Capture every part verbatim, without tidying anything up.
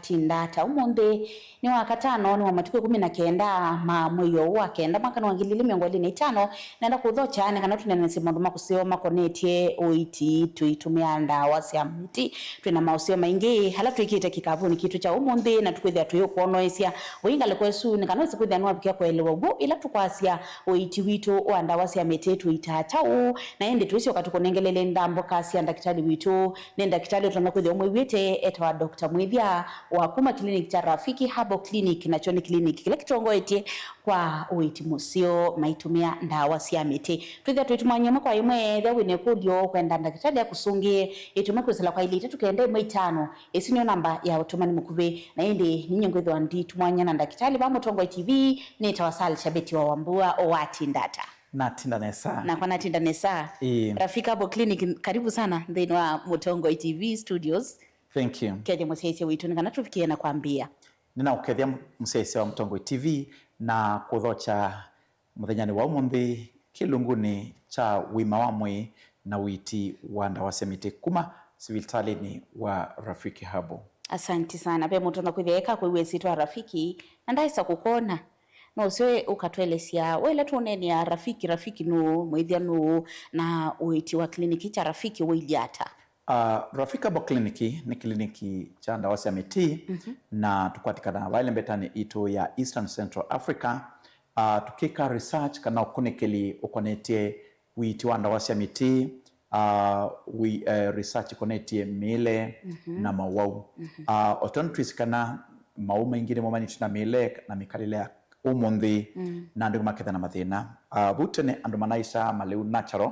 Tinda ta ũmũnthĩ nĩ wa katano, nĩ wa matukũ ĩkũmi na kenda ma mwei ũũ wa kenda, mwaka nĩ wa ngili ili mĩongo ĩlĩ na itano. Nenda kũthokya nĩ kana tũneenanĩsye maũndũ ma kũseo makonetye ũiiti tũitũmĩa ndawa sya mĩtĩ. Twĩ na maũseo maingĩ ala twĩkĩte kĩkavũnĩ kitũ kya ũmũnthĩ, na tũkwĩthĩa tũyĩũkwonoesya ũi ngalĩko ĩsu nĩ kana wĩse kwĩthĩa nĩwavikĩa kũelewa w'o ĩla tũkwasya ũiiti witũ wa ndawa sya mĩtĩ tũitaa kyaũ. Na ĩndĩ twĩsyoka tũkũnengelele ndambũka sya ndakĩtalĩ witũ. Nĩ ndakĩtalĩ ũtonya kwĩthĩa ũmwĩw'ĩte, etawa Doctor Mwĩthya wa kuma clinic kya Rafiki Herbal Clinic, nakyo nĩ clinic kĩla kĩtongoetye kwa ũiiti mũseo maitũmĩa ndawa sya mĩtĩ. Twĩthĩa twĩtumany'a ĩmwe kwa ĩmwe, ethĩa wĩ na ĩkũlyo ũkwenda ndakĩtalĩ akũsũngĩe, ĩtũme kwĩsĩla kwa ilĩ itatũ kenda ĩmwe itano. Ĩsu nĩyo namba ya ũtũmani mũkuvĩ. Na ĩndĩ ninyie ngwĩthĩwa nditumany'a na ndakĩtalĩ va Mũtongoi T V, nĩtawa Sal Shabeti wa Wambua, o watinda ata? Natinda nesa. Nakwa natinda nesa. Ĩĩ. Rafiki Herbal Clinic, karibu sana nthĩnĩ wa Mũtongoi T V studios. Thank you. Kethya mũsyaĩĩsya witũ nĩ kana tũvikĩe na kwambĩĩa. Nĩnaũkethya mũsyaĩĩsya wa Mũtongoi T V na kũthokya mũthenyanĩ wa ũmũnthĩ kĩlungunĩ kya ũima wa mwĩĩ na ũiiti wa ndawa sya mĩtĩ kuma sivitalĩnĩ wa Rafiki Herbal. Asanti sana. Ve mũndũ ũtonya kwĩthĩa eka kwĩw'a ĩsyĩtwa Rafiki na ndaĩsa kũkwona. No ũseo ũkatũelesya, we ĩla tũũneenea Rafiki, Rafiki nũũ, Mwĩthya nũũ, na ũiiti wa kliniki kya Rafiki ũilyĩ ata? Ah, Rafiki Herbal Clinic nĩ kliniki kya ndawa sya mĩtĩ, mhm, na tũkwatĩkana vaĩle mbetanĩ itũ ya Eastern Central Africa. Ah, tũkĩka research kana ũkunĩkĩli ũkonetye ũiiti wa ndawa sya mĩtĩ, ah, wi-, eh, research ĩkonetye mĩĩle, mhm, na mawau. Mhm. Ah, o tondũ twĩsĩ kana mawau maingĩ nĩmo manyitanĩtye na mĩĩle na mĩkalĩle ya ũmũnthĩ, mm, na andũ maketha na mathĩna. Ah, vau tene andũ manaĩsaa malĩu natural,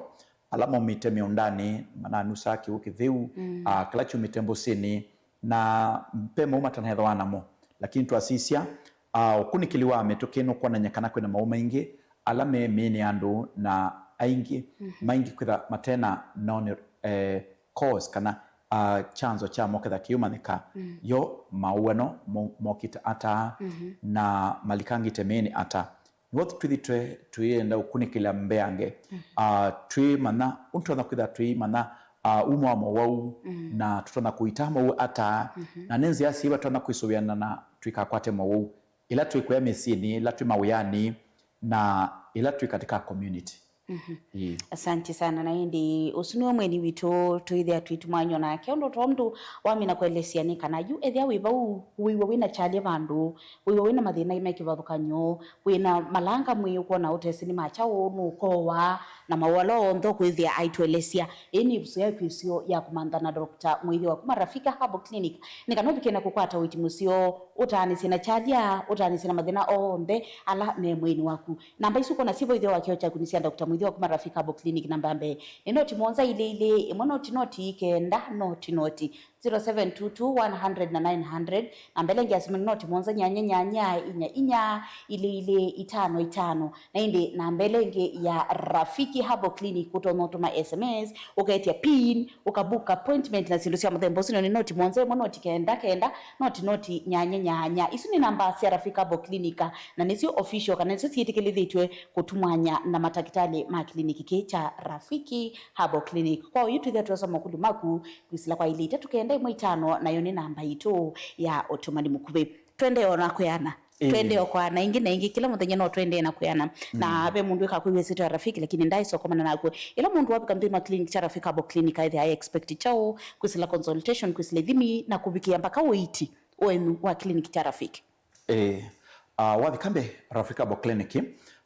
ala maumĩte mĩũndanĩ, mananusaa kĩw'ũ kĩtheu, mm, ah, kĩla kyumĩte mbũsĩnĩ, na ve mawau matanaethĩwa namo. Lakini twasisya, ah, ũkunĩkĩli wa mĩtũkĩ nũkwonany'a kana kwĩna mawau maingĩ ala me mĩĩnĩ ya andũ, na aingĩ, mhm, maingĩ kwĩtha matena known, eh, cause kana, ah, chanzo kya mo ketha kĩyũmanyĩka, mm, yo mawau ano mo-, mokĩte ata, mhm, na malikangĩte mĩĩnĩ ata. Nĩw'o twĩthĩtwe tũyenda ũkunĩkĩla mbeange. Mhm. Ah, twĩmanya, ũndũ tũtonya kwĩtha twĩmanya, ah, umo wa mowau, mm, na tũtonya kũitaa mowau ata, mhm, na nĩ nzĩa syĩva tũtonya kwĩsũvĩana na tũikakwate mowau ĩla twĩ kũya mĩsyĩnĩ, ĩla twĩ mawĩanĩ, na ĩla twĩ katika community. Mhm. Ĩĩ. Asante sana. Na ĩndĩ ũsu nĩwe mweni witũ tũithĩa twĩtumany'o nake ũndũ tondũ wamina kũelesya nĩ kana yu ethĩa wĩ vau, wĩw'a wĩna kyalya vandũ, wĩw'a wĩna mathĩna me kĩvathũkany'o, wĩna malanga mwĩĩ ũkwona ũtesĩ nĩ ma kyaũ, nũkowa, na mawau ala onthe ũkwĩthĩa aitũelesya. Ĩĩ nĩ ĩvuso yaku ĩseo ya kũmantha na Doctor Mwĩthya wa kuma Rafika Herbal Clinic, nĩ kana ũvike na kũkwata ũiiti mũseo, ũtaanĩsye na kyalya, ũtaanĩsye na mathĩna onthe ala me mwĩĩnĩ waku. Namba isu ũkwona syĩ vo ĩtheo wa kĩo kyaku nĩ sya Doctor Mwĩthya wa kuma Rafika Herbal Clinic. Namba ya mbee nĩ noti mũonza ilĩ ilĩ, ĩmwe noti noti, kenda noti noti. Zero seven two two, one hundred na nine hundred. Namba ĩla ĩngĩ ya simũ nĩ noti mũonza nyanya nyanya, inya inya, ilĩ ilĩ, itano itano. Na ĩndĩ namba ĩla ĩngĩ ya Rafiki Herbal Clinic, ũtonya ũtũma S M S, ũketya pin, ũkabook appointment na syĩndũ sya mũthemba ũsu, nĩ noti mũonza ĩmwe, noti kenda kenda, noti noti, nyanya nyanya. Isu nĩ namba sya Rafiki Herbal Clinic, na nĩsyo official, kana nĩsyo syĩtĩkĩlĩthĩtw'e kũtumwanya na matakĩtalĩ ma kliniki kĩ kya Rafiki Herbal Clinic. Kwa ũyu twĩthĩa twĩsoma makũlyo maku kwĩsĩla kwa ilĩ itatũ kenda ĩmwe itano, nayo nĩ namba yitũ ya ũtũmani mũkuvĩ. Twendee o na kwĩana. Ĩĩ. Twendee o kwĩana ĩngĩ na ĩngĩ, kĩla mũthenya no twendee na kwĩana. Na, mm, ve mũndũ ĩkakwĩw'a ĩsyĩtwa ya Rafiki, lakini ndaĩsokomana nakw'o. Ĩla mũndũ wavika nthĩnĩ wa clinic kya Rafiki Herbal Clinic, aĩthĩa expect kyaũ, kwĩsĩla consultation, kwĩsĩla ithimi, na kũvikĩa mpaka ũiiti ũenyu wa clinic kya Rafiki? Ĩĩ. Ah, wathi kambe Rafiki Herbal Clinic,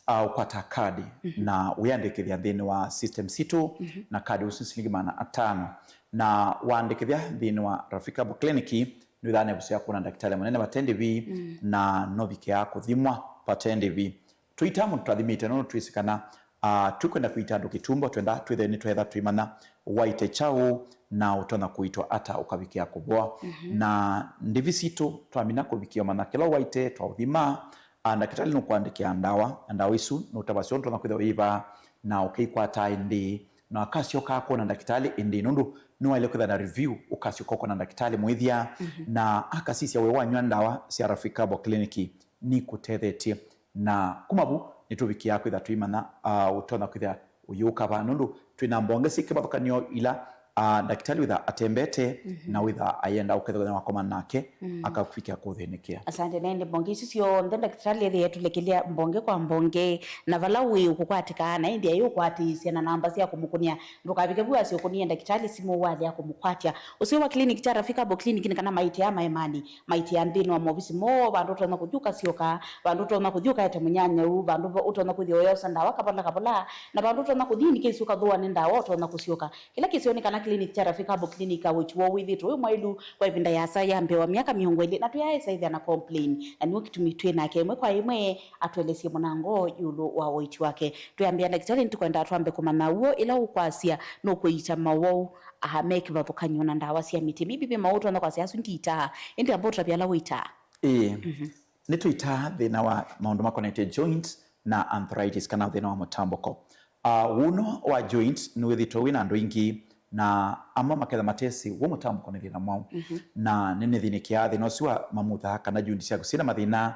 ah, ũkwata kadi, mhm, na wĩandĩkĩthya nthĩnĩ wa system sitũ, mhm, na kadi ũsu nĩ silingi maana atano. Na waandĩkĩthya nthĩnĩ wa Rafiki Herbal Clinic, nĩwĩthaa na ĩvuso ya kwona ndakĩtalĩ mũnene vate ndĩvi, mm, na novikĩaa kũthimwa vate ndĩvi. Tũitaa mũndũ twathimĩte nũndũ twĩsĩ kana, ah, tũkwenda kũita andũ kĩtumbo, twenda twĩthĩe nĩtwetha tũimanya waĩte kyaũ na ũtonya kũitwa ata ũkavikĩa kũvoa. Mhm. Na ndĩvi sitũ twamina kũvikĩa ũmanya kĩla waĩte, twaũthima, ah, ndakĩtalĩ nũkũandĩkĩa ndawa, na ndawa isu nũtavasya ũndũ ũtonya kwĩthĩwa ũyĩvaa na ũkĩikwata ĩndĩĩ, na akasyoka akwona ndakĩtalĩ ĩndĩĩ nũndũ nĩwaĩle kwĩthĩwa na review, ũkasyoka ũkona ndakĩtalĩ mwĩthya, mhm, na akasisya we wanyw'a ndawa sya Rafiki Herbal Clinic nĩkũtethetye. Na kuma vu nĩtũvikĩaa kwĩtha tũimanya, ah, ũtonya kwĩthĩa ũyĩũka va, nũndũ twĩ na mbonge syĩ kĩvathũkany'o ila, uh, ndakitali witha atembete, mm-hmm, na witha ayenda ũkethĩa wakomana nake, mm, akakuvikĩa kũthĩnĩkĩa. Asante. Na ĩndĩ mbonge isu syonthe ndakitali ethĩe etũlekĩlya mbonge kwa mbonge, na vala wĩ ũkũkwatĩkaa, na ĩndĩ ayĩ ũkwatĩĩsya na namba sya kũmũkũnĩa. Ndũkavike vu asĩ ũkũnie ndakitali simũ walea kũmũkwatya. Ũseo wa clinic kya Rafika Herbal Clinic nĩ kana maitĩaa maemanĩ, maitĩaa nthĩnĩ wa movisi moo, vandũ ũtonya kũthi ũkasyoka, vandũ ũtonya kũthi ũkaete mũnyanyau, vandũ va-, ũtonya kũthi ũyosa ndawa kavola kavola, na vandũ ũtonya kũthi in case ũkathũa nĩ ndawa ũtonya kũsyoka. Kĩla kĩseo nĩ kana clinic kya Rafika Herbal Clinic, a ũiiti woo wĩthĩĩtwe wĩ mwaĩlu kwa ĩvinda yĩasa ya mbee wa myaka mĩongo ĩlĩ, na twĩaĩsa ĩthĩa na complain. Na nĩw'o kĩtumi twĩ nake ĩmwe kwa ĩmwe atũelesye mũnango ĩũlũ wa ũiiti wake. Twĩambĩa ndakĩtalĩ, nĩtũkwenda twambe kũmanya w'o ĩla ũkwasya nũkũiita mawau, aa, me kĩvathũkany'o na ndawa sya mĩtĩ. Maybe ve mawau ũtonya kwasya asu ndiitaa, ĩndĩ amba ũtavye ala ũitaa. Ĩĩ. Mhm. Nĩtũitaa thĩna wa maũndũ makonetye joint na arthritis, kana thĩna wa mũtambũko. Ah, wuno wa joint nĩwĩthĩtwe wĩ na andũ aingĩ, na amwe maketha matesĩ w'o mũtambũko nĩ thĩna mwaũ. Mhm. Na nĩnĩthĩnĩkĩaa thĩna ũsu wa mamutha kana joint syaku syĩna mathĩna,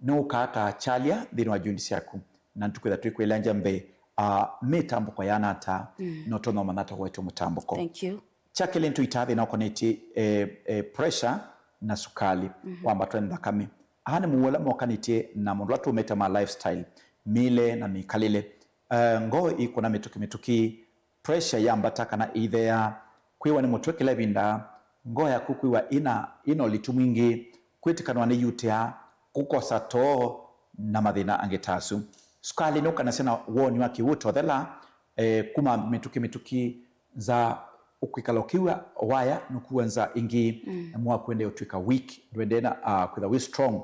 nĩũkaa ta kyalya nthĩnĩ wa joint syaku, na nĩtũkwĩtha twĩkwĩlangya mbee, ah, mĩtambũko yaana ata, mm, na ũtonya ũmanya ata ũwetwe mũtambũko. Thank you. Kya kelĩ, nĩtũitaa thĩna ũkonetye, eh, eh, pressure na sukali, mhm, kwambatwa nĩ nthakame. Aa nĩ mowau ala mokanĩtye na maũndũ ala tũũmeta ma lifestyle, mĩĩle na mĩkalĩle. Eh, ngoo ĩkũna mĩtũkĩ mĩtũkĩ, pressure yambata kana ĩitheea, kwĩwa nĩ mũtwe kĩla ĩvinda, ngoo yaku kwĩwa ĩna, ĩna ũlitu mwingĩ, kwĩtĩkanwa nĩ UTI, kũkosa too, na mathĩna angĩ ta asu. Sukali nĩũkanasya na woni wa kĩw'ũ ũtothela, eh, kuma mĩtũkĩ mĩtũkĩ, nza ũkwĩkala ũkĩw'a waya, nũkuwa nza ĩngĩ, mm, na mwĩĩ waku ũendee ũtw'ĩka weak, ndũendee na, ah, kwĩtha wĩ strong.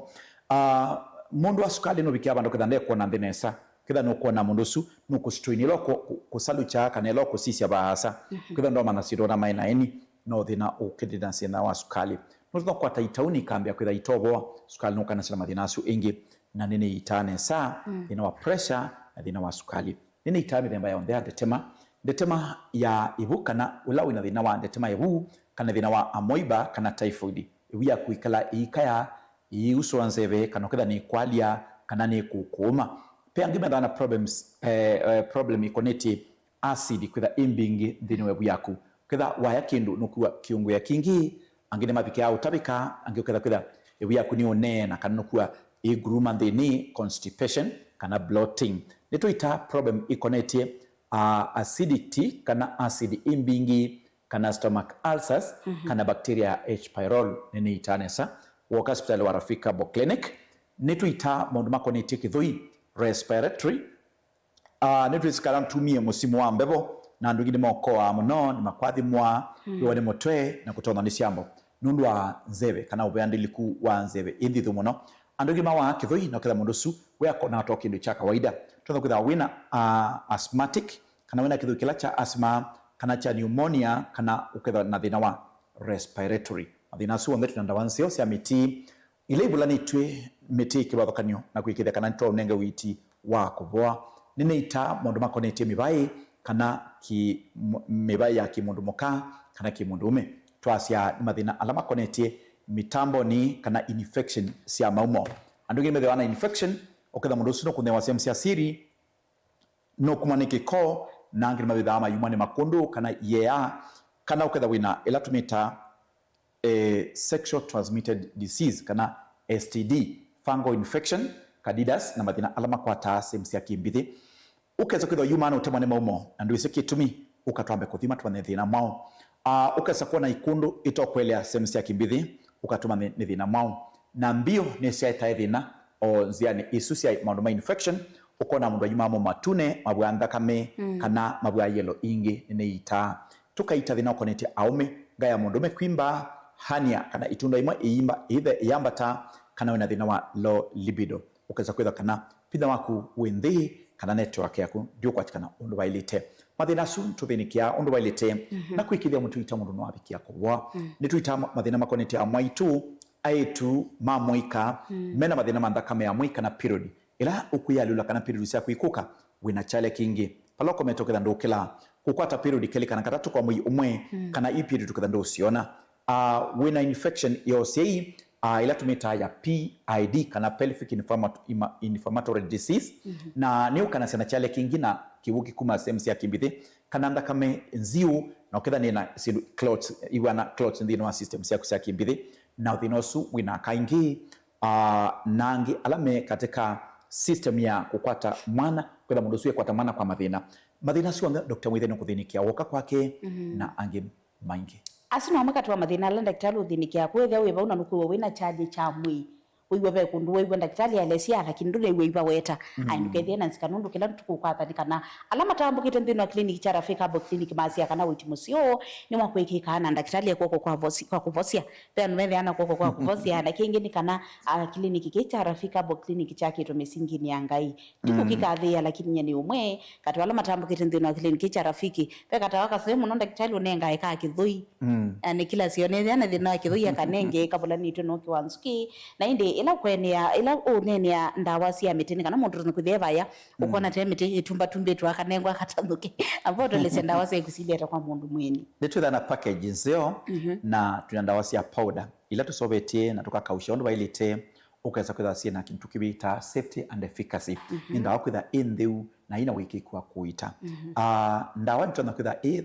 Ah, mũndũ wa sukali nũvikĩa vandũ ketha ndekwona nthĩ nesa, ketha nũkwona mũndũ ũsu nũkũstrain, ĩla ũkũ-, kũ-, kũsalukya kana ĩla ũkũsisya vaasa, mhm, ketha ndomanya syĩndũ ona maĩ na eni, no thĩna ũkĩndĩ na thĩna wa sukali. Nũtonya kũkwata itauni ikambĩa kwĩtha itovoa, sukali nũkanasya na mathĩna asu ĩngĩ, na nĩnĩitaa nesa, mm, thĩna wa pressure na thĩna wa sukali. Nĩnĩitaa mĩthemba yonthe ya ndetema, ndetema ya ĩvu kana ũla wĩna thĩna wa ndetema ya ĩvu, kana thĩna wa amoeba kana typhoid. Ĩvu yaku ĩkala ĩikaya, ĩiusũa nzeve, kana ũketha nĩkwalya, kana nĩkũkũũma. Pe angĩ methaa na problems, eh, eh, problem ĩkonetye acid kwĩtha ĩ mbingĩ nthĩnĩ wa ĩvu yaku. Ketha waya kĩndũ nũkuwa kĩũngũĩa kingĩ, angĩ nĩmavikĩaa ũtavĩka, angĩ ũketha kwĩtha ĩvu yaku nĩ ũneena kana nũkuwa ĩnguruma nthĩnĩ, constipation kana bloating. Nĩtũitaa problem ĩkonetye, ah, acidity kana acid ĩ mbingĩ, kana stomach ulcers, mhm, kana bacteria ya H. pylori. Nĩnĩitaa nesa. Woka hospitali wa Rafika Herbal Clinic, nĩtũitaa maũndũ makonetye kĩthũi, respiratory, ah, nĩtwĩsĩ kana tumie mũsimu wa mbevo, na andũ aingĩ nĩmakoaa mũno, nĩmakwathimwa, mm, kwĩwa nĩ mũtwe, na kũtonya nĩ syambo nũndũ wa nzeve kana ũvĩandĩlĩku wa nzeve ĩ nthithu mũno. Andũ aingĩ mawaa kĩthũi, na ũketha mũndũ ũsu we akona ta kĩndũ kya kawaida. Tũtonya kwĩtha wĩna, ah, asthmatic, kana wĩna kĩthũi kĩla kya asthma, kana kya pneumonia, kana ũketha na thĩna wa respiratory. Mathĩna asu onthe twĩna ndawa nzeo sya mĩtĩ ila ivũlanĩtw'e mĩtĩ kĩvathũkany'o na kũĩkĩĩthya kana nĩtwaũnenga ũiiti wa kũvoa. Nĩnĩitaa maũndũ makonetye mĩvaĩ kana kĩ-, m-, mĩvaĩ ya kĩmũndũ mũka kana kĩmũndũ ũme. Twasya nĩ mathĩna ala makonetye mĩtambonĩ kana infection sya maumo. Andũ aingĩ nĩmethĩawa na infection, ũketha mũndũ ũsu nũkũnthĩawa sehemu sya siri, nũkumwa nĩ kĩko, na angĩ nĩmavĩthaa mayumwa nĩ makũndũ kana iea, kana ũketha wĩna ĩla tũmĩtaa, eh, sexual transmitted disease kana S T D, fungal infection, candidus, na mathĩna ala makwataa sehemu sya kĩmbithĩ. Ũkesa kwĩthwa yumaa na ũtemwa nĩ maumo na ndwĩsĩ kĩtumi, ũka twambe kũthima tũmanye thĩna mwaũ. Ah, ũkesa kwona ikũndũ itokwelea sehemu sya kĩmbithĩ, ũka tũmanye nĩ thĩna mwaũ. Na mbio nĩsyaetae thĩna o nzĩanĩ isu sya maũndũ ma infection, ũkona mũndũ ayumaa mo matune, mavw'a nthakame, mm, kana mavw'a yelo ingĩ nĩnĩitaa. Tũkaita thĩna ũkonetye aũme, nga ya mũndũũme kwimba, hernia, kana itunda imwe iimba, ĩithe iyambata, kana wĩna thĩna wa low libido. Ũkesa kwĩthwa kana vinya waku wĩ nthĩ, kana network yaku ndĩũkwatĩkana ũndũ vaĩlĩte. Mathĩna asu tũthĩnĩkĩaa ũndũ vaĩlĩte, mhm, na kwĩkĩthya mũtũita mũndũ nĩwavikĩa kũvoa. Mm. Nĩtũitaa ma-, mathĩna makonetye amwaitũ, aĩtu ma mũika, mm, mena mathĩna ma nthakame ya mwei kana period. Ĩla ũkwĩyalũla kana period syaku ikũka, wĩna kyalya kĩngĩ. Vala ũkomete ũketha ndũkĩlaa. Kũkwata period kelĩ kana katatũ kwa mwei ũmwe, mm, kana ii period ũketha ndũsyona. Ah, wĩna infection ya ũsyai, ah, ĩla tũmĩtaa ya P I D kana pelvic inflammat-, ima-, inflammatory disease, mhm, na nĩũkanasya na kyalya kĩngĩ na kĩw'ũ kĩkuma sehemu sya kĩmbithĩ, kana nthakame nziũ, na ũketha nĩ na syĩndũ clots, iwana clots nthĩnĩ wa system syaku sya kĩmbithĩ, na thĩna ũsu wĩ na kaingĩ, ah, na angĩ ala me katika system ya kũkwata mwana, kwĩtha mũndũ ũsu ekwata mwana kwa mathĩna. Mathĩna asu onthe, Doctor Mwĩthĩ nĩkũthĩnĩkĩa woka kwake, mhm, na angĩ maingĩ. Asu no amwe katĩ wa mathĩna ala ndakĩtalĩ ũthĩnĩkĩaa. Kwĩthĩa wĩ vau na nũkwĩw'a wĩ na kyalĩ kya mwĩĩ, wĩw'a ve kũndũ wew'a ndakĩtalĩ aelesya, lakini ndũnew'a iva weta. Mm. Ai, ndũkethĩe na nzika, nũndũ kĩla tũkũkwatha nĩ kana ala matambũkĩte nthĩnĩ wa clinic kya Rafika Herbal Clinic masya kana ũiti mũseo nĩ wa kwĩkĩkaa na ndakĩtalĩ e kw'oko kwa vosi-, kwa kũvosya. Ve andũ methĩaa na kw'oko kwa kũvosya, na kĩngĩ nĩ kana, ah, clinic kĩĩ kya Rafika Herbal Clinic kyakĩtwe mĩsinginĩ ya Ngai. Ti kũkĩkathĩĩa, lakini nyie nĩ ũmwe katĩ wa ala matambũkĩte nthĩnĩ wa clinic kya Rafiki. Ve katawa kaseo mũno ndakĩtalĩ ũnengae ka kĩthũi. Mm. Na nĩ kĩla sio nethĩa na thĩna wa kĩthũi akanenge kavũlanĩtw'e na ũkĩ wa nzũkĩ. Na ĩndĩ ĩla ũkwenea, ĩla ũneenea ndawa sya mĩtĩ, nĩ kana mũndũ ũtonya kwĩthĩa vaya, mm, ũkona te mĩtĩ ĩtumbatumbĩtwe akanengwa akatanũke. Amba ũtolesya ndawa sya kũsilĩata kwa mũndũ mwĩĩnĩ. Nĩtwĩthaa na package nzeo, mhm, na twĩna ndawa sya powder ila tũseũvĩtye na tũkakausya ũndũ vaĩlĩte, ũkesa kwĩtha syĩ na kĩndũ kĩvĩtaa safety and efficacy. Mhm. Nĩ ndawa kwĩtha ĩ ntheu na ina wĩkĩku wa kũita. Mhm. Ah, ndawa nĩtonya kwĩtha ĩ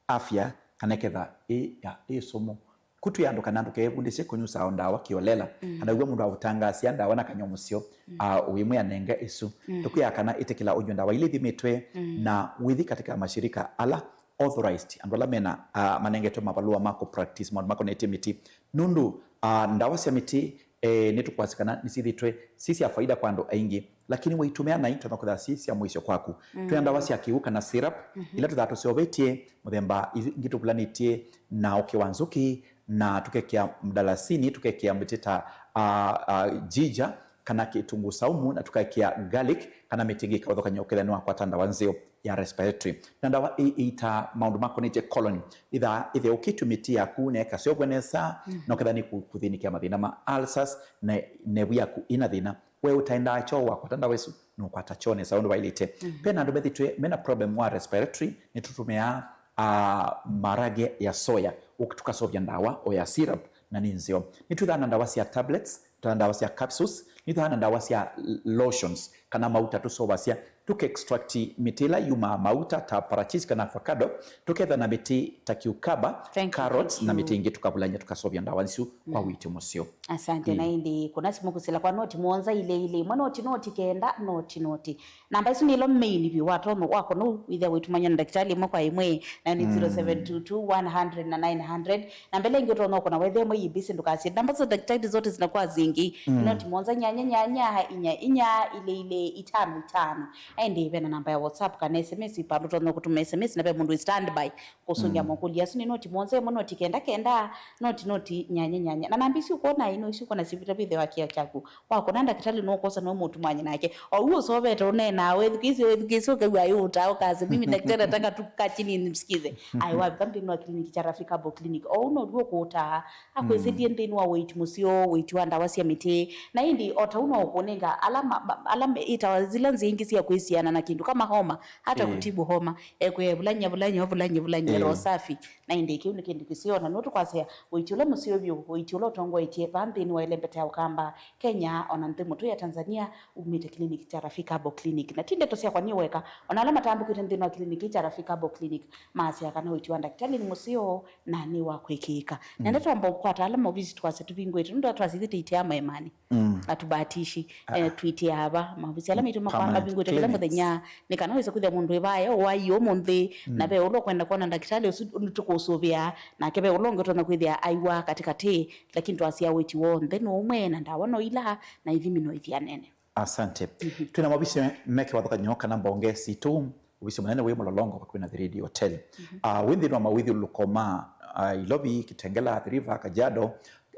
afya kana ĩketha ĩ, ya, ĩ sumu. Kũtwĩa andũ kana ndũkevundĩsye kũnyusaa ndawa kĩolela, mm, kana wĩw'a mũndũ aũtangaasya ndawa na kany'o mũseo, mm, ah, ũimwĩa nenge ĩsu. Mm. Tũkwĩaa kana ĩtĩkĩla ũnywe ndawa ila ithimĩtwe, mm, na wĩthi katika mashirika ala authorized, andũ ala mena, ah, manengetwe mavalũa ma kũ practice maũndũ makonetye mĩtĩ. Nũndũ, ah, ndawa sya mĩtĩ, eh, nĩtũkwasya kana nĩsyĩthĩtwe si sya faida kwa andũ aingĩ, lakini waitũmĩa nai, tũtonya kwĩtha si sya mũisyo kwaku. Mm. Twĩna ndawa sya kĩw'ũ kana syrup, mhm, ila tũthaa tũseũvĩtye mũthemba ingĩ tũvulanĩtye na ũkĩ wa nzũkĩ, na tũkekĩa mdalasini, tũkekĩa mĩtĩ ta, ah, ah, ginger, kana kĩtunguu saumu, na tũkekĩa garlic, kana mĩtĩ ĩngĩ ĩkaũthokany'a ũkethĩa nĩwakwata ndawa nzeo ya respiratory. Na ndawa ĩĩ ĩitaa maũndũ makonetye colon. Ithaa ĩtheũkĩtw'e mĩtĩ yaku na ĩkaseũvw'a nesa, mm, na ũkethĩa nĩ kũ-, kũthĩnĩkĩa mathĩna ma ulcers, na nevu yaku ĩna thĩna. We ũtaendaa kyoo wakwata ndawa ĩsu, nũkwata kyoo nesa ũndũ vaĩlĩte. Mm. Ve na andũ methĩtwe mena problem wa respiratory, nĩtũtũmĩaa, ah, marage ya soya, ũk-, tũkaseũvya ndawa o ya syrup, na nĩ nzeo. Nĩtwĩthaa na ndawa sya tablets, twĩthaa na ndawa sya capsules, nĩtwĩthaa na ndawa sya l-, lotions, kana mauta tũseũvasya, tũka extract mĩtĩ ĩla yumaa mauta ta parachichi kana avocado, tũketha na mĩtĩ ta cucumber, thank you, carrots, thank you, na mĩtĩ ĩngĩ tũkavulany'a tũkaseũvya ndawa isu kwa, mm, ũiiti mũseo. Asante. Mm. Na ĩndĩ kũna simũ kũsila kwa noti mũonza ilĩ ilĩ ĩmwe noti noti kenda noti noti. Namba isu nĩlo main vyũ watonya wakona ũu wĩthĩa wĩtumany'a na ndakĩtalĩ ĩmwe kwa ĩmwe, na nĩ, mm, zero seven two two one hundred na nine hundred. Namba ĩla ĩngĩ ũtonya ũkona wethĩa ĩmwe yĩ busy ndũkasye. Namba za ndakĩtalĩ zote zinakuwa zingi. Mm. Noti mũonza nyanya nyanya inya inya ilĩ ilĩ itano itano. Ĩndĩ ve na namba ya WhatsApp kana S M S, ĩpandũ ũtonya kũtũma S M S na ve mũndũ wĩ standby kũsũngĩa, mm, mokũlyo asu. Nĩ noti mũonza ĩmwe noti kenda kenda noti noti nyanya nyanya. Na namba isu ũkwona ino isu ũkwona sivita vĩthĩwa kĩao kyaku. Wakona ndakĩtalĩ nũkwosa no mũtumany'e nake. O ũu ũsovete ũneenaa, wethukĩĩsye, wethukĩĩsye, ũkew'a ayũũtaa, ũkasya, "Mimi daktari nataka tu kukaa chini nimsikize." Ai, wavika nthĩnĩ wa kliniki kya Rafika Herbal Clinic. O ũu now'o ũkũũtaa, akwĩsĩlye, mm, nthĩnĩ wa ũiiti mũseo, ũiiti wa ndawa sya mĩtĩ. Na ĩndĩ o ta ũu no ũkũnenga ala ma-, ma-, ala me-, ĩtawa zila nzĩa ingĩ sya kwĩsiana na kĩndũ kama homa, hata, eh, kutibu homa. Ekwĩa, "Vulany'a, vulany'a, vulany'a, vulany'a, eh, roho safi." Na ĩndĩ kĩu nĩ kĩndũ kĩseo, na nũtũkwasya ũiiti ũla mũseo vyũ, ũiiti ũla ũtongoetye vaa nthĩnĩ wa ĩlembeta ya Ũkamba, Kenya, ona nthĩ mũtũ ya Tanzania, umĩte clinic kya Rafika Herbal Clinic. Na ti ndeto syakwa nyie weka, ona ala matambũkĩte nthĩnĩ wa clinic kya Rafika Herbal Clinic, maasya kana ũiiti wa ndakĩtalĩ nĩ mũseo na nĩ wa kwĩkĩĩka. Na, mm, ndeto amba ũkwata ala maovisi twasya tũvingũĩte, nũndũ twasithĩte itea maemanĩ. Mm. Atubatishi, ah, eh, twĩtĩaa ava, maovisi ala maitũ makwaa mavingũĩte kĩla mũthenya, nĩ kana wĩse kwĩthĩa mũndũ wĩ vaya ũwai ũmũnthĩ, mm, na ve ũla ũkwenda kwona ndakĩtalĩ ũsu, nĩtũkũsũvĩa, nake ve ũla ũngĩ ũtonya kwĩthĩa aiwa katĩkatĩ, lakini twasya ũiiti w'onthe nĩ ũmwe, na ndawa no ila, na ithimi no ithianene. Asante. Mhm. Twĩna maovisi me kĩvathũkany'o kana mbonge sitũ, ovisi mũnene wĩ Mũlolongo vakuvĩ na three D Hotel. Mhm. Ah, wĩ nthĩnĩ wa mawĩthyũlũlũko ma, ah, Ilovi, Kitengela, Athi River, Kajiado,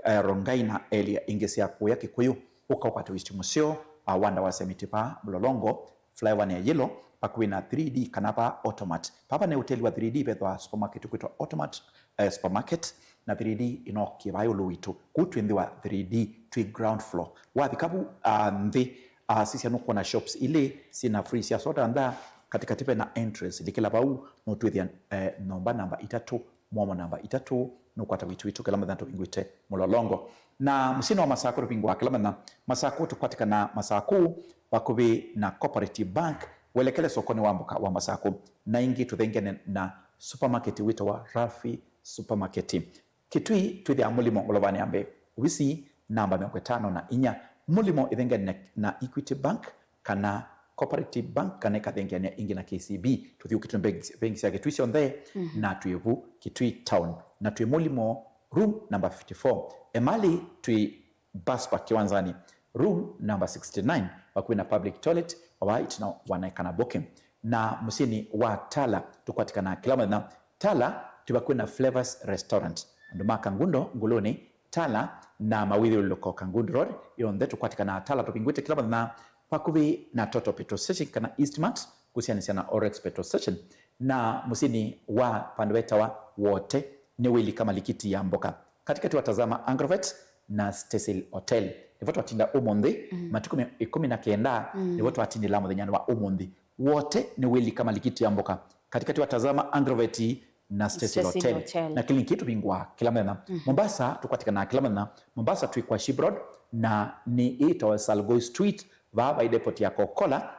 eh, Rongai na area ingĩ sya kũya Kĩkũyũ, ũka ũkwate ũiiti mũseo, ah, wa ndawa sya mĩtĩ vaa Mũlolongo, flyover ya Yellow, vakuvĩ na three D kana vaa Automat. Vava nĩ ũteli wa three D vethwa supermarket kwĩtwa Automat, eh, Supermarket, na three D ĩnokie vaa ĩũlũ witũ. Kũu twĩ nthĩ wa three D, twĩ ground floor. Wavika vu, ah, nthĩ, ah, sisya nũkwona shops ilĩ syĩna free sya soda nthaa, katĩkatĩ vena entrance. Likĩla vau, nũtwĩthĩa, eh, nyũmba namba itatũ, mũomo namba itatũ, nũkwata ũiiti witũ kĩla mũthenya tũvingũĩte Mũlolongo. Na mũsyĩnĩ wa Masakũ tũvingũaa kĩla mũthenya. Masakũ tũkwatĩkana Masakũ vakuvĩ na Cooperative Bank, Welekele sokonĩ wa mboka wa Masakũ, na ĩngĩ tũthengene na supermarket wĩtawa Rafi Supermarket. Kitui twĩthĩaa Mũlimo ngolovanĩ ya mbee, ovisi namba mĩongo ĩtano na inya. Mũlimo ĩthengene na Equity Bank kana Cooperative Bank, kana ĩkathengeanĩa ĩngĩ na K C B. Tũthiũkĩtwe bengi, bengi sya Kitui syonthe, na twĩ vu Kitui Town, na twĩ Mũlimo room number fifty-four. Emali twĩ Bus Park kĩwanzanĩ, room number sixty-nine, vakuvĩ na public toilet, o vaa ĩtina wa Naikana Booking. Na mũsyĩnĩ wa Tala tũkwatĩkanaa kĩla mũthenya. Tala twĩ vakuvĩ na Flavors Restaurant. Andũ ma Kangundo Nguluni, Tala na mawĩthyũlũlũko Kangundo Road, yonthe tũkwatĩkanaa Tala, tũvingũĩte kĩla mũthenya vakuvĩ na Total Petrol Station kana Eastmart, kũsianĩsya na Orex Petrol Station. Na mũsyĩnĩ wa vandũ vetawa Wote nĩ wĩlika malikiti ya mboka, katĩkatĩ wa Tazama Agrovet na Cecil Hotel. Nĩvo twatinda ũmũnthĩ, matukũ mĩ-, ĩkũmi na kenda, nĩvo twatindĩla mũthenyanĩ wa ũmũnthĩ. Wote nĩ wĩlika malikiti ya mboka, katĩkatĩ wa Tazama Agrovet na Cecil Hotel. Na kĩliniki tũvingũaa kĩla mũthenya. Mombasa tũkwatĩkanaa kĩla mũthenya. Mombasa twĩ kwa Ship Road, na nĩ ĩtawa Salgoi Street, vaa vai depot ya Coca-Cola,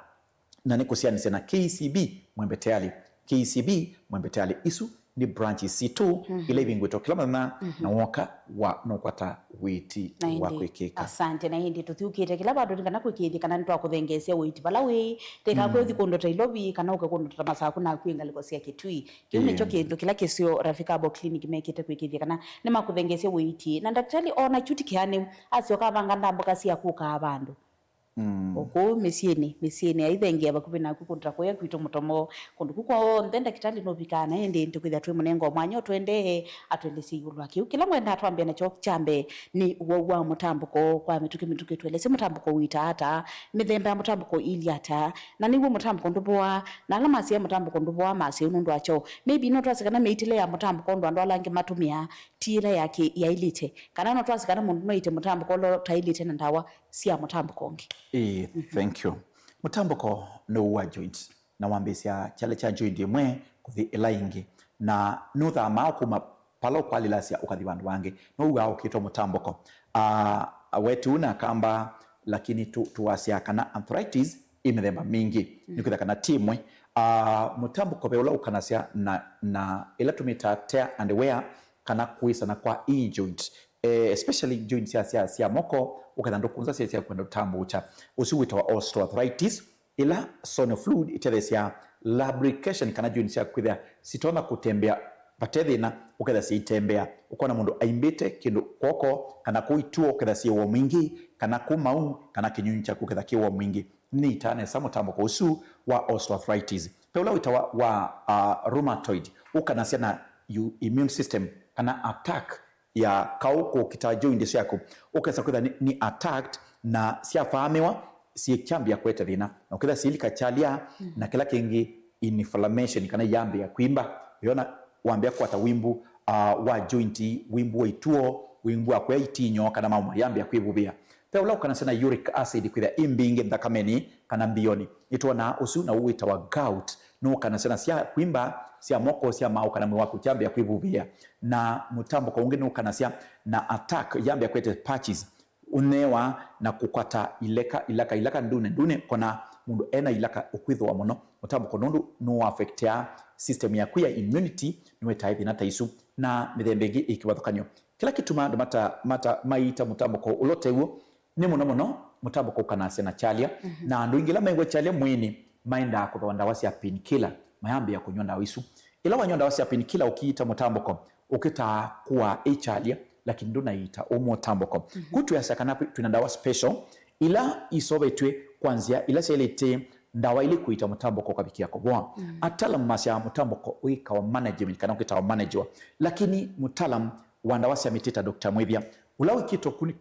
na nĩ kũsianĩsya na K C B Mwembe Tayari. K C B Mwembe Tayari, isu nĩ branch sitũ ila ivingũĩtwe kĩla mũthenya, na woka wa nũkwata wĩti wa kwĩkĩka. Asante. Na ĩndĩ tũthiũkĩte kĩla vandũ nĩ kana kwĩkĩĩthya kana nĩtwakũthengeesya wĩti vala wĩ, teka kwĩthi kũndũ ta Ilovi kana ũke kũndũ ta Masaku na kwĩ ngalĩko sya Kitui. Kĩu nĩkyo kĩndũ kĩla kĩseo Rafika Herbal Clinic mekĩte kwĩkĩĩthya kana nĩmakũthengeesya wĩti. Na ndakitali ona Chuti Kĩanĩu asyoka avanga ndamboka sya kũkaa vandũ. O kũu mĩsyĩnĩ, mĩsyĩnĩ aithengia vakuvĩ naku, kũndũ ta kũya kwitũ Mũtomo, kũndũ ku kwonthe ndakitali nũvikaa, na ĩndĩ tũkwĩthĩa twĩ mũnengo mwanya ũtũendee atũelesye ĩũlũ wa kĩu. Kĩla ngwendaa twambĩe nakyo kya mbee nĩ ũwau wa mũtambũko kwa mĩtũkĩ mĩtũkĩ, tũelesye mũtambũko ũitaa ata, mĩthemba ya mũtambũko ĩilyĩ ata, na nĩw'o mũtambũko ndũvoaa, na ala masyaa mũtambũko ndũvoaa masya ũu nũndũ wa kyaũ? Maybe no twasye kana mĩitĩle ya mũtambũko ũndũ andũ ala angĩ matũmĩaa ti ĩla ya kĩ-, yaĩlĩte, kana no twasye kana mũndũ no aite mũtambũko ũla ũtaĩlĩte na ndawa sya mũtambũko ũngĩ. Ĩĩ, thank you. Mũtambũko nĩ ũu wa joint, na wambĩĩsya kyalĩ kya joint ĩmwe kũthi ĩla ĩngĩ, na nũthamaa kuma pala ũkwalĩlasya ũkathi vandũ vangĩ, now'aa ũkĩtwa mũtambũko. Ah, wetu na kamba, lakini tu-, tuwasya kana arthritis ĩ mĩthemba mingĩ. Nĩkwĩtha kana ti ĩmwe. Ah, mũtambũko ve ũla ũkanasya na, na ĩla tũmĩtaa tear and wear, kana kũĩsana kwa ii joint, eh, especially joint sya, sya, sya moko, ũketha ndũkũnza sya, sya kwenda ũtambũũkya. Ũsu wĩtawa osteoarthritis, ĩla sone fluid ĩtetheesya lubrication kana joint sya kwĩthĩa sitonya kũtembea vate thĩna, ũketha syaitembea. Ũkona mũndũ aimbĩte kĩndũ kw'oko kana kũu ituo, ũketha syĩ woo mwingĩ, kana kũu mau, kana kĩnyunyu kyaku ũketha kĩ woo mwingĩ. Nĩitaa nesa mũtambũko ũsu wa osteoarthritis. Ve ũla wĩtawa wa, uh, rheumatoid, ũkanasya na yu-, immune system kana attack ya kaũ kũkita joint syaku, ũkesa kwĩtha nĩ, nĩ attacked, na syafaamĩwa syĩkyambĩa kũete thĩna, na ũketha syĩlika kyalya, na kĩla kĩngĩ inflammation kana iyambĩa kwimba. Yona wambĩa kwata wimbu, ah, wa joint, wimbu wa ituo, wimbu wa kũya itinyo kana maũma yambĩa kwĩvuvĩa. Ve ũla ũkanasya na uric acid kwĩtha ĩ mbingĩ nthakamenĩ kana mbionĩ. Nĩtwonaa ũsu na ũwĩtawa gout. Nũkanasya na sya kwimba, sya moko, sya maũ kana mwĩĩ waku kyambĩa kwĩvuvĩa. Na mũtambũko ũngĩ nũkanasya na attack, yambĩa kwete patches. Ũnewa na kũkwata ileka, ilaka, ilaka ndune, ndune, kona mũndũ ena ilaka ũkwĩthũa mũno. Mũtambũko nũndũ nũaffectea system yaku ya immunity, nĩwetae thĩna ta isu, na mĩthemba ĩngĩ ĩ kĩvathũkany'o. Kĩla kĩtumaa andũ mata, mata, maiita mũtambũko ũla ũtew'o, nĩ mũno mũno mũtambũko ũkanasya na kyalya, na andũ aingĩ ala mew'a kyalya mwĩĩnĩ maendaa kũthooa ndawa sya painkiller, mayambĩĩa kũnyw'a ndawa isu. Ĩla wanyw'a ndawa sya painkiller ũkiita mũtambũko, ũkĩtaa kũaa ĩ kyalya, lakini ndũnaiita ũ mũtambũko. Kũ twĩasya kana twĩ na ndawa special ila iseũvĩtw'e kwa nzĩa ila syaĩlĩte ndawa ili kũiita mũtambũko ũkavikĩa kũvoa. Ataalamu masyaa mũtambũko wĩkawa management kana ũkĩtawa managewa, lakini mũtaalamu wa ndawa sya mĩtĩ ta Doctor Mwĩthya, ũla wĩkĩte ũkuni-,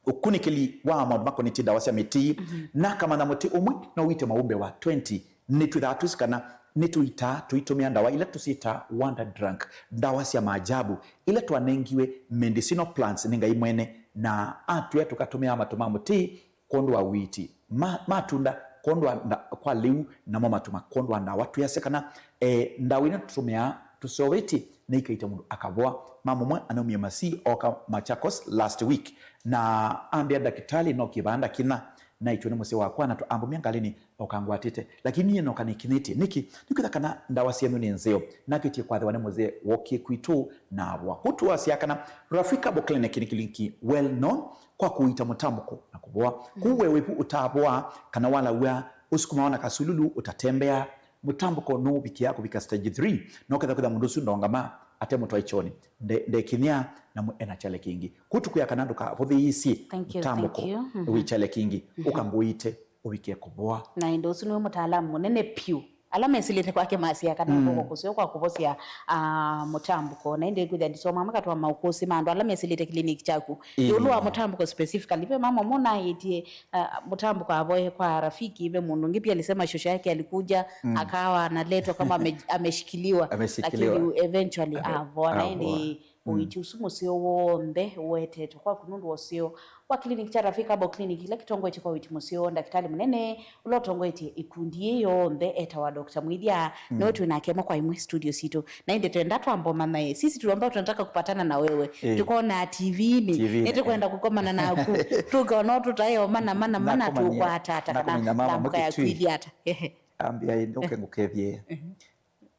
ũkunĩkĩli wa maũndũ makonetye ndawa sya mĩtĩ, na akamanya mũtĩ ũmwe no ũite maũmbe wa twenty. Nĩtwĩthaa twĩsĩ kana nĩtũitaa tũitũmĩa ndawa ila tũsyĩtaa wonder drug, ndawa sya maajabu, ila twanengiwe medicinal plants nĩ Ngai mwene, na atwĩa tũkatũmĩa matũ ma mũtĩ kwondũ wa ũiiti, ma, matunda kwondũ wa nda-, kwa lĩu, namo matũ ma kwondũ wa ndawa. Twĩasya kana, eh, ndawa ino tũtũmĩaa tũseũvĩtye nĩikaita mũndũ akavoa. Mama ũmwe anaumie Masii ooka Machakos last week, na ambĩa ndakĩtalĩ no kĩvanda kĩna naĩtwe nĩ mũsyĩ wakwa na tũambũmya ngalĩnĩ, na ũkangwatĩte. Lakini niĩ noka nĩkinyĩtye. Nĩkĩ? Nĩkwĩtha kana ndawa syenyu nĩ nzeo. Nakĩtie kwathĩwa nĩ mũzee wookie kwitũ na avoa. Kũu tũwasya kana Rafika Herbal Clinic nĩ kĩliniki well known kwa kũita mũtambũko na kũvoa. Kũu we wĩvu ũtavoa kana walaw'a, ũsukumawa na kasululu, ũtatembeaa, mũtambũko nũũvikĩa kũvika stage three, na ũketha kwĩtha mũndũ ũsu ndongama, ate mũtwae kyoonĩ, nde-, ndekinyĩa, na mũ-, ena kyale kĩngĩ. Kũu tũkwĩa kana ndũkavũthĩĩsye Thank you, thank mũtambũko you. Mhm. Wĩ kyale kĩngĩ, ũkangũĩte, ũvike kũvoa. Na ĩndĩ ũsu nĩwe mũtaalamu mũnene piũ. Ala mesĩlĩte kwake masya kana Mm. kũkũ kũseo kwa kũvosya, ah, mũtambũko. Na ĩndĩ kwĩthĩa ndisoma makatwa maũkũsĩ ma andũ ala mesĩlĩte clinic kyaku. Ĩĩ. Ĩũlũ wa mũtambũko specifically, ve mama ũmwe naĩtie, ah, mũtambũko avoe kwa rafiki, ve mũndũ ũngĩ pia alisema shosho yake alikuja, Mm. akawa analetwa kama ame-, ameshikiliwa, Ameshikiliwa. Lakini eventually Ame-, avoa. Na avoa. Ĩndĩ Mm. ũiiti ũsu mũseo w'onthe ũetetwe kwaku nũndũ wa ũseo wa clinic kya Rafika Herbal Clinic, ila kĩtongoetye kwa ũiiti mũseo, ndakĩtalĩ mũnene ũla ũtongoetye ikundi yĩ yonthe etawa Doctor Mwĩthya. Mm. Nĩwe twĩ nake ĩmwe kwa ĩmwe studio sitũ. Na ĩndĩ twenda twamba ũmanya, sisi tuliambao tunataka kupatana na wewe. Eh. Tũkona T V-inĩ. T V-inĩ, Nĩtũkwenda eh. kũkomana naku. Tũkona tũtaeo mana, mana, mana Nakomania, tũkwata ata kana nakomania mama ndambũka yaku Mũkitui. Ĩthi ata. Ehe. Ambia ĩndĩ ũke ngũkethie. Mhm.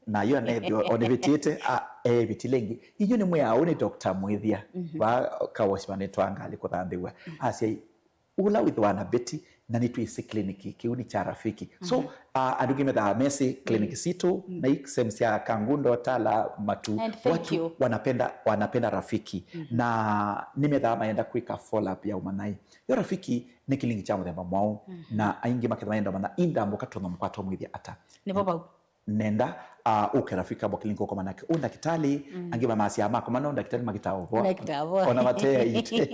Na yo anethio onivĩtĩte, a, evĩtile ĩngĩ. Inyu nĩ mwĩaũ nĩ Doctor Mwĩthya, Mhm. va kawosi vanĩtwa ngalĩ kũthanthĩw'a. Mhm. Asya, "Ũla wĩthĩwa na veti, na nĩtwĩsĩ clinic kĩu nĩ kya Rafiki." So, Mhm. a, andũ aingĩ methaa mesĩ clinic Mhm. sitũ, Mhm. na hii sehemu sya Kangundo, Tala, Matu, And thank watu you. wanapenda, wanapenda Rafiki. Mhm. Na nĩmethaa mayenda kwĩka follow up ya ũmanyai. Yo Rafiki nĩ clinic kya mũthemba mwaũ, Mhm. na aingĩ maketha mayenda ũmanya, "Ĩndĩ ndambũka tũno mũkwatwa Mwĩthya ata?" Nĩvo vau. Nenda, ah, ũke Rafika Herbal Clinic ũkoma nake. Ũ ndakĩtalĩ, Mm. angĩ mamasya makoma no ndakĩtalĩ makĩtawa ũvwa. Makĩtawa ũvwa. Ona mateaĩte.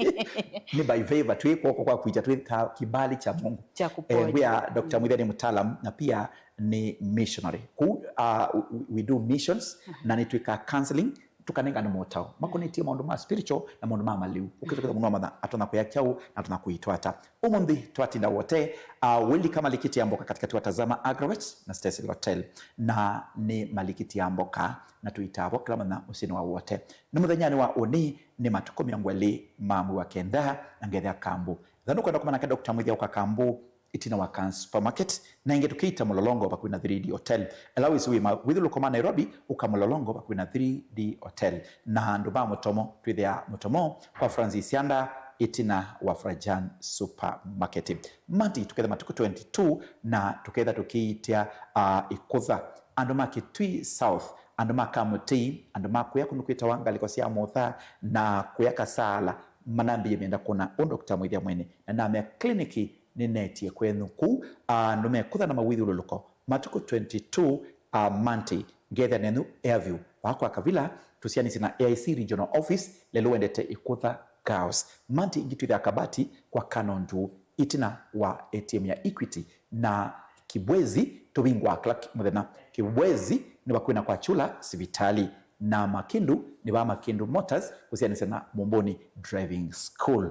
Nĩ by favor, twĩ kw'oko kwa kwĩkya, twĩ ka kibali cha Mungu. Cha kuponya. Eh, we are Doctor Mwĩthya nĩ mtaalamu na pia nĩ missionary. Kũu, ah, we, we do missions, Mhm. na nĩtwĩkaa counseling, tũkanengane motao makonetye maũndũ ma spiritual na maũndũ ma malĩu. Ũkĩtũkĩtha mũno matha atona kũya kyaũ na atona kũitwata. Ũmũnthĩ twatinda wote, uh, Willy Kamalikiti ya mboka katikati wa Tazama Agrovet na Stacy Hotel, na nĩ Malikiti ya mboka na tũitavo kĩla mũthenya mũsyĩnĩ wa wote. Nĩ mũthenyanĩ wa ũnĩ, nĩ matukũ mĩongo ĩlĩ ma mwei wa kenda, na ngethĩa Kambu. Thanu kwenda kũmana ke Doctor Mwĩthya ũka Kambu, ĩtina wa Khan Supermarket, na ĩngĩ tũkĩita Mũlolongo vakuvĩ na three D Hotel. Ela wĩsĩ wĩ mawĩthyũlũko ma Nairobi, ũka Mũlolongo vakuvĩ na three D Hotel. Na andũ ma Mũtomo, twĩthĩa Mũtomo kwa Francis Sianda, ĩtina wa Frajan Supermarket. Monday tũketha matukũ twenty-two, na tũketha tũkĩitya, ah, ĩkũtha. Andũ ma Kitui South, andũ ma Kamũtĩi, andũ ma kũya kũndũ kwĩtawa ngalĩko sya Mũtha, na kũya Kasala, manambĩie menda kũna ũ Doctor Mwĩthya mwene. Na namea kliniki nĩnetie kwenyu kũu, ah, andũ mekũtha na mawĩthyũlũlũko. Matukũ twenty-two, ah, Monday, ngethĩa nenyu Airview. Vaa kwa Kavila, tũsianĩsye na A I C Regional Office, lelũ wendete ĩkũtha Girls. Monday ĩngĩ twĩthĩa Kabati kwa Canon Nduu, ĩtina wa A T M ya Equity. Na Kibwezi, tũvingũaa kĩla ki-, mũthenya. Kibwezi nĩ vakuvĩ na kwa Chula sivitali. Na Makindu nĩ vaa Makindu Motors, kũsianĩsya na Mumbuni Driving School.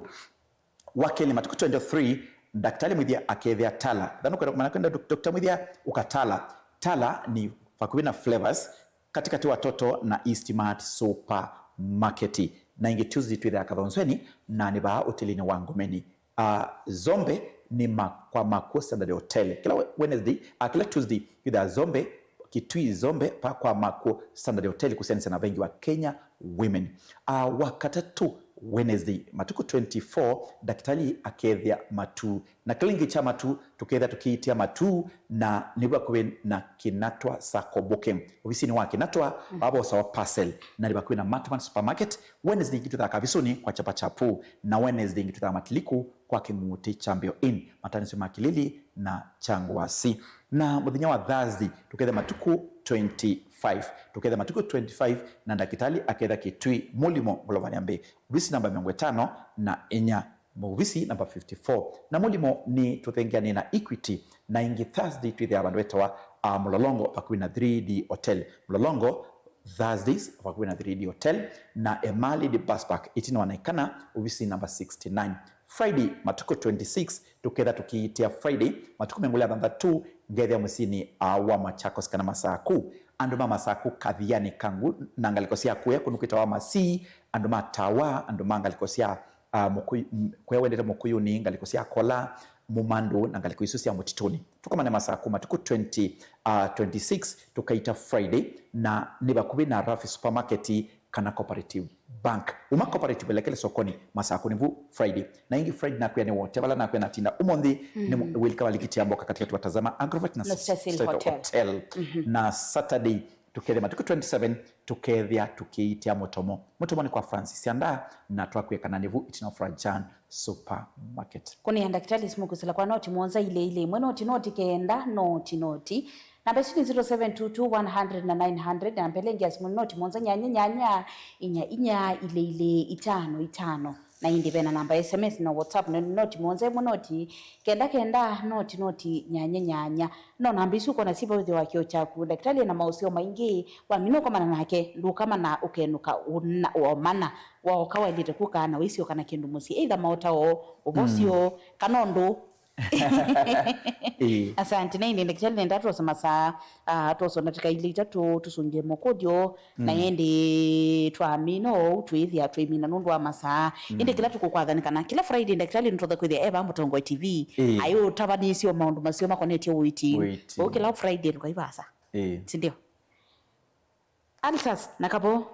Wakelĩ matukũ twenty-three, Ndakĩtalĩ Mwĩthya akethĩa Tala. Thanu kwenda kũmanya kwenda Dok-, Doctor Mwĩthya ũka Tala. Tala nĩ vakuvĩ na Flavors, katikati wa Toto na East Mart Supermarket. Na ĩngĩ Tuesday twĩthĩa Kathonzweni, na nĩ vaa ũtĩlinĩ wa Ngomeni. Ah, Zombe nĩ ma-, kwa Makuo Standard Hotel. Kĩla we-, Wednesday, ah, kĩla Tuesday twĩthĩa Zombe, Kitui Zombe, pa kwa Makuo Standard Hotel, kũsianĩsya na vengi wa Kenya Women. Ah, Wakatatũ, Wednesday, matukũ twenty-four, ndakĩtalĩ akethĩa Matuu. Na kĩla ĩngĩ kya Matuu, tũketha tũkĩitĩa Matuu, na nĩ vakuvĩ na Kinatwa Sacco Booking. Ovisinĩ wa Kinatwa, mm, vavosawa parcel, na nĩ vakuvĩ na Matman Supermarket. Wednesday ĩngĩ twĩthaa Kavisũnĩ kwa Chapa Chapu, na Wednesday ĩngĩ twĩthaa Matiliku kwa Kĩng'utĩ Champion Inn, mataanĩsyo ma Kĩlili na Kyangwasi. Na mũthenya wa Thursday, tũketha matukũ twenty-five. Tũketha matukũ twenty-five, na ndakĩtalĩ aketha Kitui Mũlimo Ngũlovani ya Mbĩ, ovisi namba mĩongo ĩtano na inya, ovisi namba fifty-four. Na Mũlimo nĩ tũthengeanĩe na Equity, na ĩngĩ Thursday twĩthĩaa vandũ vetawa, ah, Mũlolongo vakuvĩ na three D Hotel. Mũlolongo Thursdays vakuvĩ na three D Hotel, na Emali de Bus Park ĩtina wa Naikana, ovisi namba sixty-nine. Friday, matukũ twenty-six, tũketha tũkĩitĩa Friday, matukũ mĩongo ĩlĩ na thanthatũ, ngethĩa mũsyĩnĩ, ah, wa Machakos kana Masaku. Andũ ma Masaku, Kathiani, Kangu, na ngalĩko sya kũya kũndũ kwĩtawa Masii, andũ ma Tawa, andũ ma ngalĩko sya Ah, Mũkũyũ, m-, kũya wendete Mũkũyũnĩ, ngalĩko sya Kola, Mũmandũ na ngalĩko isu sya Mũtitũnĩ. Tũkomane masaa kuma matukũ twenty, ah, twenty-six, tũkaita Friday, na nĩ vakuvĩ na Rafi Supermarket kana Cooperative Bank. Uma Cooperative, elekele sokoni masaa kũnĩ vu Friday. Na ĩngĩ Friday nakwĩa nĩ wote, vala nakwĩa natinda ũmũnthĩ, nĩ mũ-, wĩlika valikiti ya mboka katikati wa Tazama Agrovet na Na Cecil Cecil Hotel. Hotel. Na Saturday, tũkethĩa matukũ twenty-seven, tũkethĩa tũkĩitia mũtomo. Mũtomo nĩ kwa Francis Sianda, na twakwĩa kana nĩvu ĩtina wa Frajan Supermarket. Kũnĩa ndakĩtalĩ simũ kwĩsĩla kwa noti mũonza ilĩ ilĩ ĩmwe, noti noti kenda, noti noti. Namba isu nĩ zero seven two two one hundred na nine hundred, na namba ĩla ĩngĩ ya simũ nĩ noti mũonza nyanya nyanya, inya inya, ilĩ ilĩ, itano itano. Na ĩndĩ ve na namba ya S M S na WhatsApp, nĩ noti mũonza ĩmwe noti kenda kenda, noti noti nyanya nyanya. No namba isu ũkona siva wĩthĩwa kĩo kyaku. Ndakĩtalĩ ena maũseo maingĩ, wamina ũkomana nake, ndũkamana ũkenũka ũna-, womana. Waoka waĩlĩte kũkaa na wĩsyoka na kĩndũ mũsyĩ, either maota o ũvosyo, kana ũndũ. Ĩĩ. Asante. Na ĩndĩ ndakĩtalĩ nenda twose masaa, ah, twose ndatika ilĩ itatũ, tũsũngĩe mokũlyo, na ĩndĩ twamina ũu, twĩthĩa twĩmina nũndũ wa masaa. Ĩndĩ kĩla tũkũkwatha nĩ kana kĩla Friday ndakĩtalĩ nĩtwothe kwĩthĩa e vaa Mũtongoi T V, ĩĩ, ayũtavanĩsye o maũndũ maseo makonetye ũiiti. Ũiiti. Ũu kĩla Friday ndũkaivasa. Ĩĩ. Si ndio? Ulcers na kavo.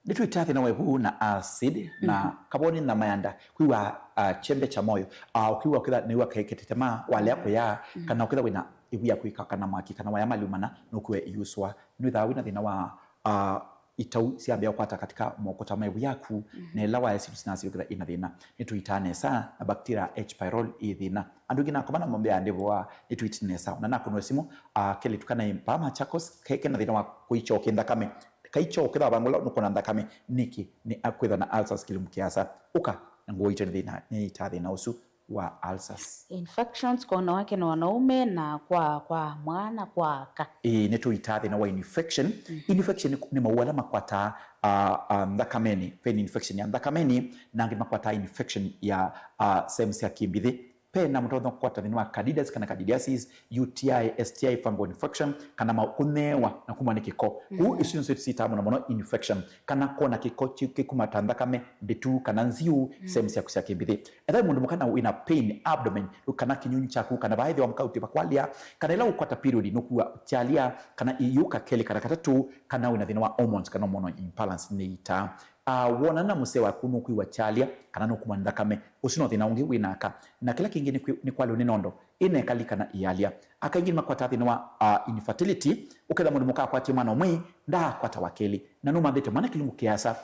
Nĩtwĩtaa thĩna wa ĩvu na acid, na kavo nĩ nyama ya nda, kwĩw'a, ah, chembe cha moyo, ah, ũkwĩw'a ũkĩtha nĩw'a kaĩ ketete ma, walea kũya, kana ũkĩtha wĩna ĩvu ya kwĩka kana mwaki, kana waya maliumana, nũkwĩw'a ĩyusũa. Nĩwĩthaa wĩna thĩna wa, ah, itau syambĩa kũkwata katika moko ta ma ĩvu yaku, na ĩla waya syĩtu sinasyo ũkĩtha ĩna thĩna. Nĩtũitaa nesa na bacteria H. pylori ĩ thĩna. Andũ aingĩ nakomana mombea ndĩvoa, nĩtwĩti nesa. Ona nakũnwe simũ, ah, kelĩtu kana ĩ mpaa Machakos, ke-, kena thĩna wa kũikyokĩ nthakame. Kaikyokĩ thavangũla nũkona nthakame. Nĩkĩ? Nĩ akwĩtha na ulcers kĩlungu kĩasa. Ũka, na ngũũ itũ nĩ thĩna, nĩ ita thĩna ũsu wa ulcers. Infections kwa wanawake na wanaume na kwa, kwa mwana, kwa aka. Ĩĩ, nĩtũitaa thĩna wa infection. Infection nĩ, nĩ mawau ala makwataa, ah, ah, nthakamenĩ. Ve nĩ infection ya nthakamenĩ, na angĩ makwataa infection ya, ah, sehemu sya kĩmbithĩ. Ve na mũtonya kũkwata thĩna wa candidus kana candidiasis, U T I, S T I, fungal infection, kana ma-, kũneewa na kumwa nĩ kĩko. Kũu isu nĩsyo tũsitaa mũno mũno infection, kana kwona kĩko kĩ-, kĩkuma ta nthakame ndĩtu kana nziu sehemu syaku sya kĩmbithĩ. Ethĩwa mũndũ mũka na wĩna pain, abdomen, kana kĩnyunyu kyaku, kana vaethĩwa mkauti vakwalya, kana ĩla ũkwata period nũkua kyalya, kana ĩyũka kelĩ kana katatũ, kana wĩna thĩna wa hormones kana hormonal imbalance nĩ ita. Ah, wonana na mũsee waku nũkwĩw'a kyalya kana nũkumwa nĩ nthakame, ũsu no thĩna ũngĩ wĩ naka. Na kĩla kĩngĩ nĩ kwĩ-, nĩ kwalĩwa nĩ nondo, ĩnekali kana ĩyalya. Aka aingĩ nĩmakwataa thĩna wa, ah, infertility, ũketha mũndũ mũka akwatie mwana ũmwe, ndaakwata wa kelĩ. Na nũmanthĩte mwana kĩlungu kĩasa.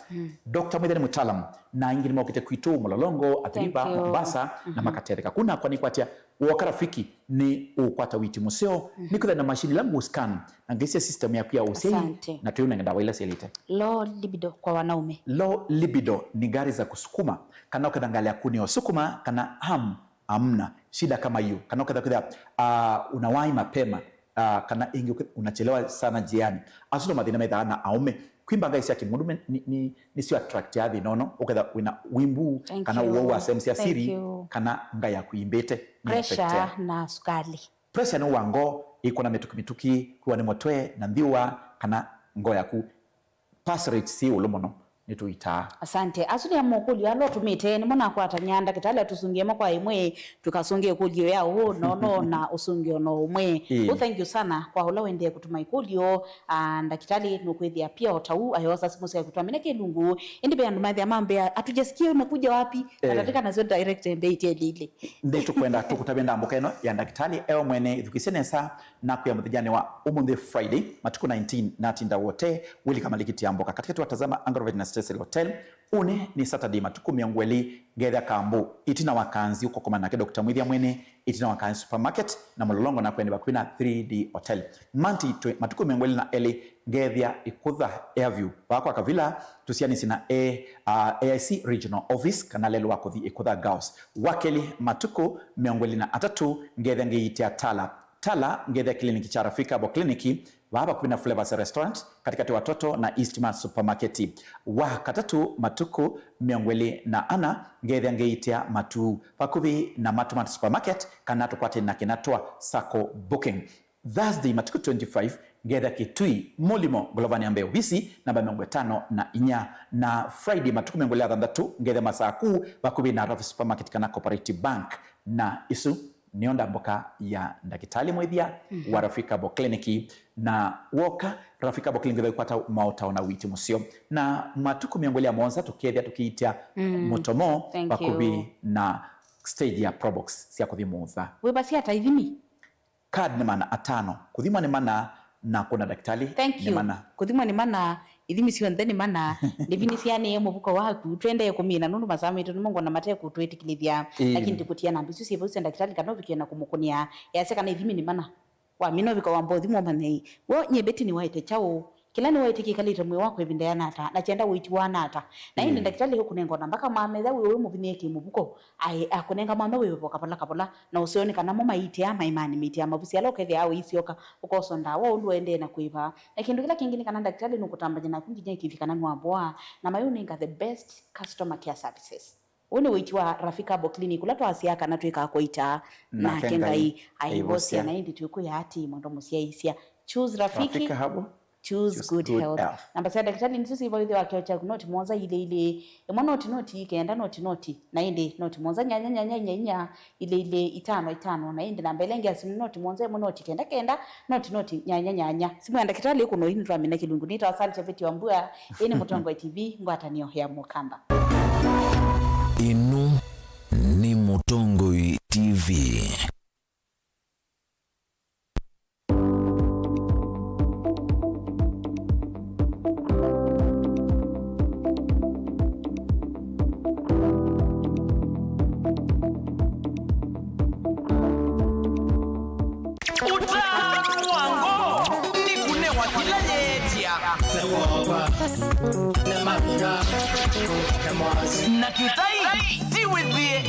Doctor Mwĩtha nĩ mũtaalamu, na aingĩ nĩmokĩte kwitũ, Mũlolongo, Athi River, Mombasa, na makatetheka. Kũu nakwa nĩkwatya, woka rafiki, nĩ ũkwata wĩti mũseo, nĩkwĩtha na machine ĩla ngũ scan, na ngĩsya system yaku ya ũsyai, na twĩũnenge ndawa ila syĩlĩte. Low libido kwa wanaume. Low libido ni gari za kusukuma, kana ũketha ngalĩ yaku nĩ ũsukuma, kana ham, hamna, shida kama hiyo, kana ũketha kwĩtha, ah, unawahi mapema, ah, kana ĩngĩ ũke-, unachelewa sana njiani. Asu no mathĩna methaa na aũme. Kwimba ngai sya kĩmũndũme nĩ, nĩ, nĩsyo attract ya thĩna ũno, ũketha wĩna wimbu, kana ũwau wa sehemu sya siri, kana ngai yaku imbĩte, nĩ affect ya. Pressure na sukali. Pressure nĩ wa ngoo, ĩkona mĩtuki mĩtuki, kwĩwa nĩ mũtwe na nthiũa, kana ngoo yaku pulse rate syĩ ĩũlũ mũno, nĩtũitaa. Asante. Asu nĩ amwe ũkũlyo ala ũtũmĩte, nĩmo nakwatany'a ndakĩtalĩ atũsũngĩe ĩmwe kwa ĩmwe, tũkasũngĩa ĩkũlyo ya ũũ, nono, na ũsũngĩo no ũmwe. Ĩĩ. Ũu, thank you sana kwa ũla wendee kũtũma ĩkũlyo. Ah, ndakĩtalĩ nũkwĩthĩa pia o ta ũu, ayosa simũ syaku twamina kĩlungu. Ĩndĩ ve andũ methĩa mambĩa, "Hatujasikia, umekuja wapi?" Eh. Katatĩka nasyo direct embei ĩtye lile. Nĩtũkwenda tũkũtavya ndambũka ĩno ya ndakĩtalĩ eo mwene, ĩthukĩsye nesa, nakwĩa mũthenyanĩ wa ũmũnthĩ Friday, matukũ nineteen natinda wote, wĩlika malikiti ya mboka katikati wa Tazama Agrovet na Cecil Hotel. Ũnĩ nĩ Saturday, matukũ mĩongo ĩlĩ, ngethĩa Kambũ, ĩtina wa Kanzi, ũkũkomana nake Doctor Mwĩthĩa Mwene, ĩtina wa Kanzi Supermarket, na Mũlolongo nakwĩa nĩ vakuvĩ na three D Hotel. Monday, twe-, matukũ mĩongo ĩlĩ na elĩ, ngethĩa Ĩkũtha Airview. Vaa kwa Kavila, tũsianĩsye na A-, ah, A I C Regional Office, kana lelũ wa kũthi Ĩkũtha Girls. Wakelĩ, matukũ mĩongo ĩlĩ na atatũ, ngethĩa ngĩitia Tala. Tala, ngethĩa kĩliniki kya Rafika Herbal Clinic, vaa vakuvĩ na Flavors Restaurant, katikati wa Toto na Eastmart Supermarket. Wa katatũ, matukũ mĩongo ĩlĩ na ana, ngethĩa ngĩitia Matuu, vakuvĩ na Matumart Supermarket, kana tũkwatane na Kinatwa Sacco Booking. Thursday, matukũ twenty-five, ngetha Kitui, Mulimo, ngolovanĩ ya mbee ovisi namba mĩongo ĩtano na inya, na Friday, matukũ mĩongo ĩlĩ na thanthatũ, ngetha Masaku, vakuvĩ na Rafi Supermarket kana Cooperative Bank. Na isu nĩyo ndambũka ya ndakĩtalĩ mwĩthya wa Rafika Herbal Clinic. Na woka Rafika Herbal Clinic, ũthaikwata maũtao na ũiiti mũseo. Na matukũ mĩongo ĩlĩ na mũonza tũkethĩa tũkĩitia mũtomo vakuvĩ na stage ya Probox sya kũthi mũtha. Wĩvasya ta ithimi? Card nĩ mana atano. Kũthimwa nĩ mana, na kwona ndakĩtalĩ nĩ mana. Kũthimwa nĩ mana, ithimi syonthe nĩ mana. Ndĩvi nĩsyaanĩe mũvuko waku, twendee kũmina nũndũ masaa maitũ nĩmo ngona mate kũtwĩtĩkĩlĩthya. Lakini ndĩkũtia namba isu syĩ vau sya ndakĩtalĩ kana ũvikĩe na kũmũkũnĩa. Easya kana ithimi nĩ mana. Wamina ũvika wamba ũthimwa ũmanye ĩ, we nyie Betty nĩwaĩte kyaũ? Kĩla nĩwaĩte kĩkalĩte mwĩĩ wakwa ĩvinda yĩana ata, na kyenda ũitiwa ana ata? Na ĩndĩ ndakĩtalĩ ũkũnenga ona mbaka mamethya wĩ ũĩ mũvinyĩe kĩmũvuko, aĩ akũnenga mwanya wĩveva kavola kavola, na ũseo nĩ kana mo maiitĩaa maĩmanĩ mĩitĩaa mavusi ala ũkethĩaa ũisyoka, ũkosa ndawa ũndũ ũendee na kũĩva. Na kĩndũ kĩla kĩngĩ nĩ kana ndakĩtalĩ nũkũtambany'a naku nginya ĩkĩthi kana nĩwavoa, na mayũnenga the best customer care services. Ũũ nĩ ũiiti wa Rafika Herbal Clinic, ũla twasyaa kana twĩkaa kũita, nake Ngai aivosya. Na ĩndĩ twĩkwĩa atĩ, mwendwa mũsyaĩĩsya, choose Rafiki, Rafika Herbal, choose good health. Namba sya ndakĩtalĩ nĩsyo syĩ vau ĩtheo wa kĩoo kyaku, noti mũonza ilĩ ilĩ, ĩmwe noti noti, kenda noti noti, na ĩndĩ noti mũonza nyanya nyanya inya inya, ilĩ ilĩ itano itano, na ĩndĩ namba ĩla ĩngĩ ya simũ noti mũonza ĩmwe noti kenda kenda, noti noti nyanya nyanya. Simũ ya ndakĩtalĩ ĩkũnwa yu nĩtwamina kĩlungu. Nĩtawa Sally Chaveti Wambua, ĩĩ nĩ Mũtongoi T V, ngwatanĩo ya Mũkamba. Ĩno nĩ Mũtongoi T V. Ũtanu wa ngoo nĩ kũnewa kĩla yeetya. Na kĩtai ti wĩthĩe